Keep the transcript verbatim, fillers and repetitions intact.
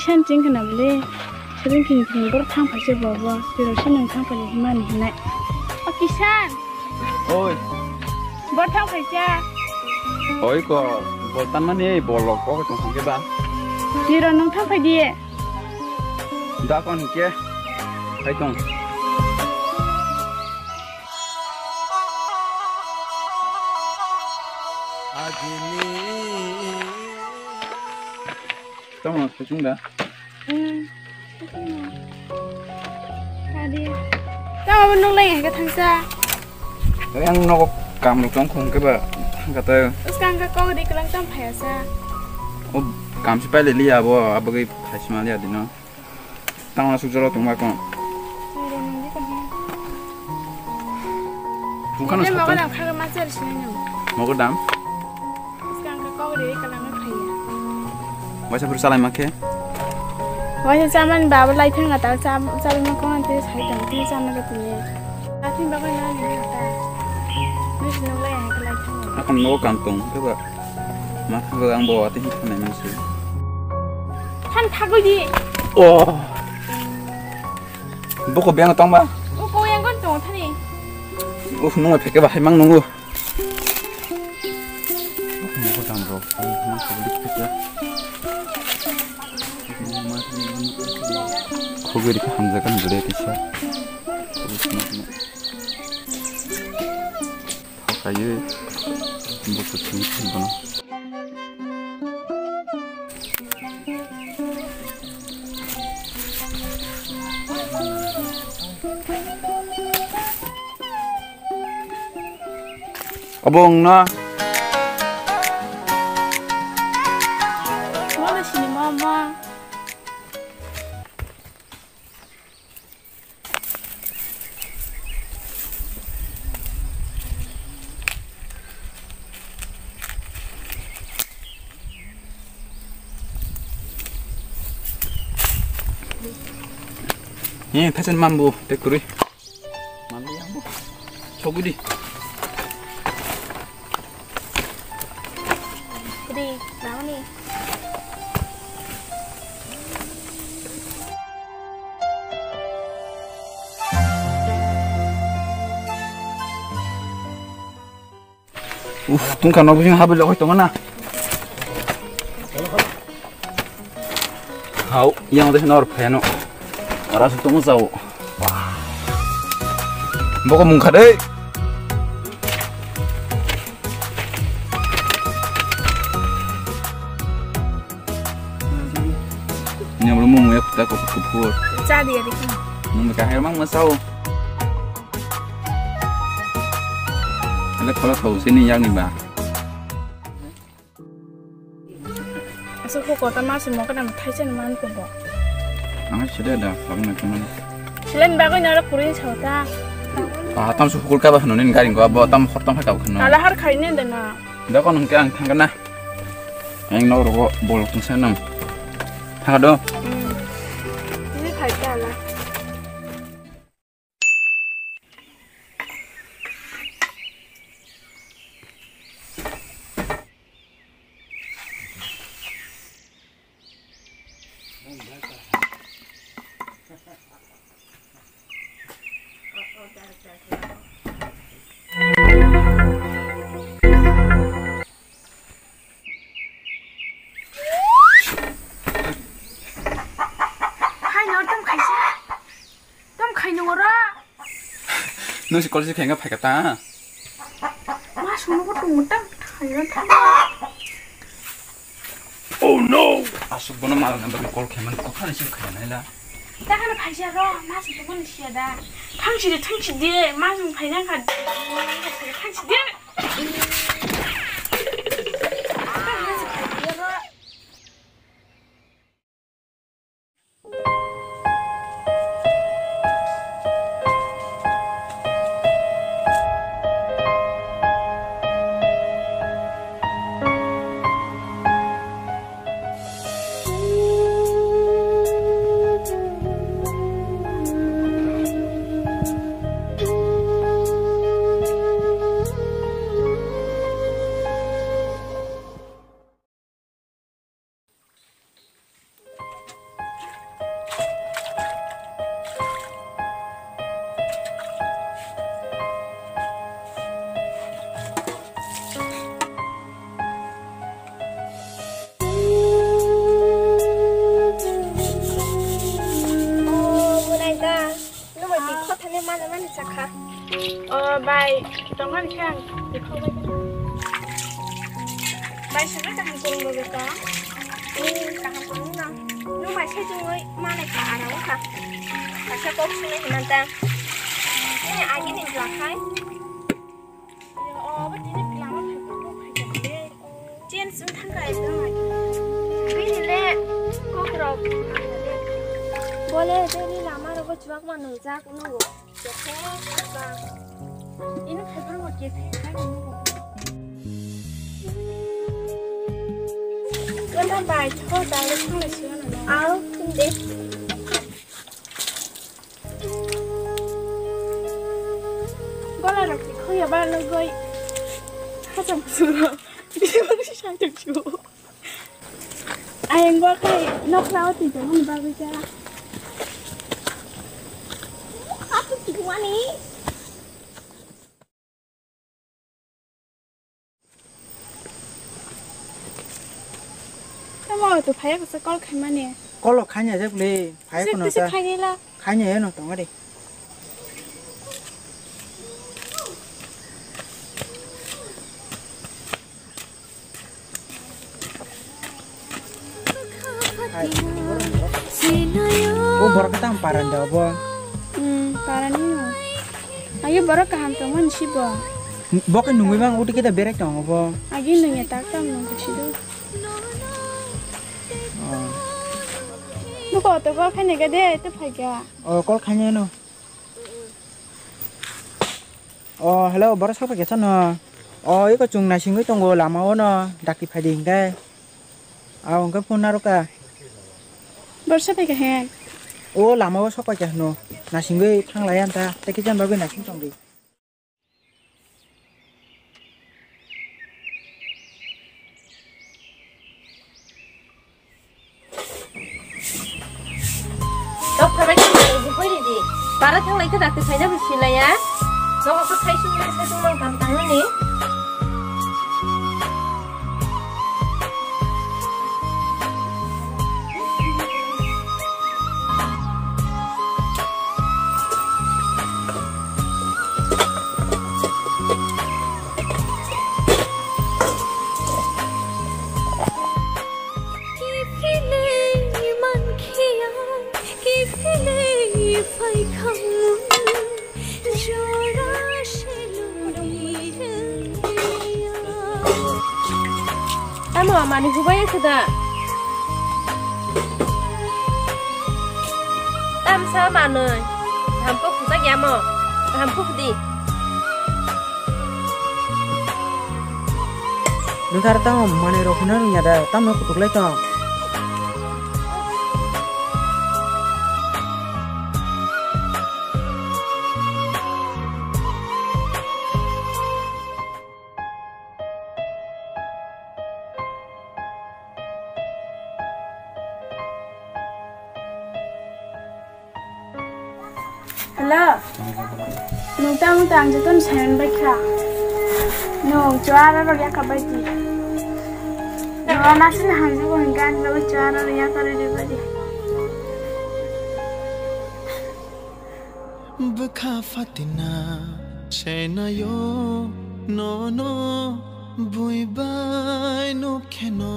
Kisan ching khna bole, seleng thing thing bor thang phaisa bo bo, tiro se nang thang phaisa himani hinai. O Kisan. Oi. Bor thang phaisa. Oi ko, bol tan mani bol lok ko tong thang ke ba. Tiro nang thang phai di. Da kon ke. Hai tong. Tamo kuchung da. Hmm. Tadi. Tamo nung lai ke thangsa. Yang nogo kam rok tong khung ke ba thangka ta. Skang ka kok di kelang tam phaya sa. O kam si pai le liya bo abagwi phai si ma liya dino. Tamo na suk jora tong ba kon. Tungkha no. Nogo dam. Skang ka kok di kelang phaya. Waisa phuru chalai ma khe? Waisa chaman baba lai thang ta cham chalai ma kong ante sai tang ti chama ka tini. Atin baba na ni ta. Ni no lai ang lai thang. Akon no kam tong ke ba. Ma thang ang bo atin thang nai misi. Than thagoi di. Oh. Boko biang tong ba? Boko yang kon tong thani. Uh, nung pheke ba hai mang nungu. Nungu dam ro. Mang ko dik pheke. Khogwi ri hamjagan gure kisa. Khayu buku sini bono. Obo wngno. Mono sini mama. He, thasen mambu, te kuri. Mambu yambu. Chogudi. Kuri, mamuni. Uf, tungkha nok bising habai logoi tongna. Hau, yang de nor pheno. Ora su tong jao. Boko mungkha de. Nyamlo mung ya kuta ko kuphur. Cha dia dikhi. Mung ka hai mang masao. Ale khala thau sini yang ni ba. Asal ko kota mas mo kana thai chen man ko bo. Ang sida da, kami nak mana. Silen bago nyara kurin sauta. Ah, tam su hukul ka ba hanu nin garing ko abo tam hor tam hai ka ba hanu. Ala har khai ne de na. Da ko nung ke ang thang na. Ang no ro bol kung sa nang. Thang do. Hmm. Ini khai ta la. Hai no, tam khaisa. Tam khai nung ora. Nung si college khaina phaika ta? Ma sunu ko tung tam khai na tham. Oh no! Asuk bono mal na bagwi call khaimani ko khani si khaina ila. Ta khana phaisa ro, ma sunu ko ni sia da. Thang si de, thang si de, ma sunu khaina kha. Thang si de. Mani mani chakha. O bai, tongmani khe ang tikhok bai khe. Bai, simi kaham kurung rwgwi tong. Ni kaham kurung no. Nung bai se chungwi manai kha ara wngkha. Kaisa kok swnwi hwnna ta. Ni agini bwla khai. Yo, o, abo tini lama phai phai phai phai. Change wng thang kha ekdom agi. Bini le kok rok. Bole tini lama rogo chuak ma nung jak nung. Kephe kha ba. Ini phai phai bo kephe kha nung. Kanta bai tho dai le thang le sio na. Au, de. Gola rok tikhoya ba logoi. Hacham suro. Bisi bisi sai tok suro. Ayang gua kai nokra o tijak ni bagwi ja. Hatu tikwani. Tamo to phaya kasa call khaimani. Call khaina jak le, phaya kono ta. Khainila. Khaina eno tongo de. Hai. O borok khe tamo paran de obo. Hmm, paran ni no. Ayo borok kaham tongmani si bo. Bo khe nungwi mang uti khe da berai tongo bo. Agi nungya tak tam nung khe si do. Oh. Bo koto bo khaina ga de te phai ga. Oh, call khaina no. Oh, hello, borok sok paikha sano. Oh, iko chwng naisingwi tongo lama o no, dakti phaidi hinkhe. Ah, hwnkhe phone narwkha. Borok sok paikha he? Oh, lama o sok paikha hwno. Naisingwi thanglaiya anta, tei kisa bagwi naising tongdi. Tok phabai khe buphai ridi. Bara thanglai khe dakti phaina bo silaiya. Nogo khe thaisung le thaisung mang tam tangmani. Tamo mani hubai khe da? Tamsa manwi. Hamkuk khujakya mo. Hamkuk di. Nokar tamo manwi rok hwnna rwngya da, tamo kutuk lai tong. Hello. Nung tamo tang joto ni sayan bai kha. Nung chuara rok yakha bai di. Nung nasini hamjak bo hingka ani bagwi chuara rok yakha rw bai di. Bwkha fatina senayo nono buibai no kheno.